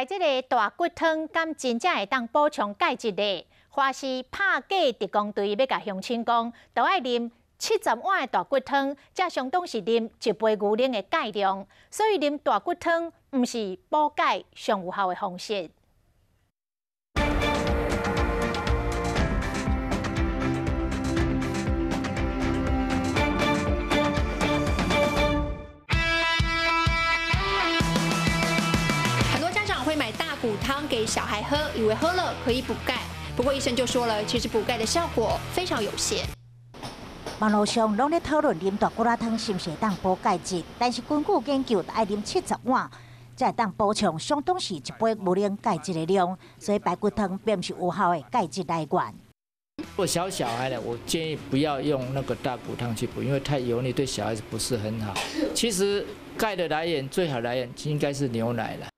這个大骨湯敢真正會當補充鈣質咧？華視拍假特工隊欲共鄉親講，著愛啉70碗的大骨湯，才相當是啉一杯牛奶的鈣量。所以啉大骨湯毋是補鈣上有效的方式。很多家長會買大骨湯給小孩喝，以為喝了可以補鈣。不過醫生就說了，其實補鈣的效果非常有限。網路上攏咧討論啉大骨仔湯是毋是會當補鈣質，但是根據研究，愛啉70碗才會當補充相當是一杯牛奶鈣質的量，所以排骨湯並毋是有效的鈣質來源。如果小小孩呢，我建議不要用那個大骨湯去補，因為太油膩，對小孩子不是很好。其實鈣的來源最好來源應該是牛奶啦。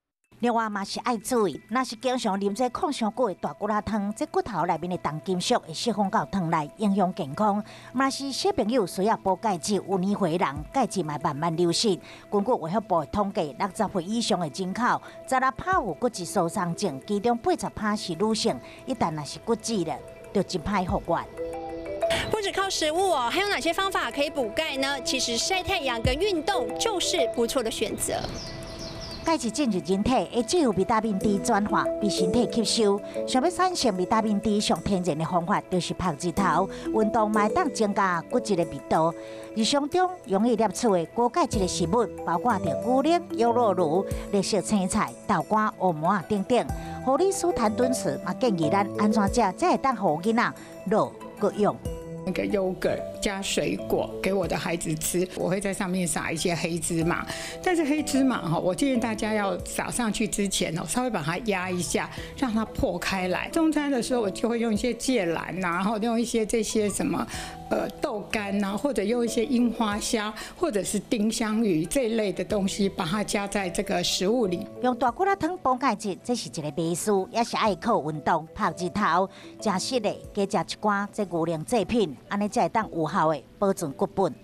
另外嘛是愛注意，若是經常啉這放傷久的大骨仔湯，這骨頭內面的重金屬會釋放到湯內，影響健康。若是小朋友需要補鈣質，有年歲人鈣質嘛慢慢流失。根據衛福部的統計，60歲以上的人口，16%有骨質疏鬆症，其中80%是女性。一旦若是骨折了，就真歹復原。不止靠食物哦，還有哪些方法可以補鈣呢？其實曬太陽跟運動就是不錯的選擇。鈣質進入人體，會藉由維他命 D 轉化，被身體吸收。想欲產生維他命 D 上天然的方法，就是曬日頭。運動嘛會當增加骨質的密度。日常中容易攝取的高鈣質的食物，包括著牛奶、優酪乳、綠色青菜、豆乾、烏糜仔等等。護理師譚敦慈嘛建議咱按怎食，才會當予囡仔老閣勇。那個優格加水果給我的孩子吃，我會在上面撒一些黑芝麻。但是黑芝麻哈，我建議大家要撒上去之前哦，稍微把它壓一下，讓它破開來。中餐的時候，我就會用一些芥蘭然後用一些這些什麼，豆乾啊，或者用一些櫻花蝦，或者是丁香魚這一類的東西，把它加在這個食物裡。用大骨仔湯補鈣質，這是一個迷思，也是愛靠運動、曬日頭、食實的，加食一寡這牛奶製品。按呢才會當有效的保存骨本。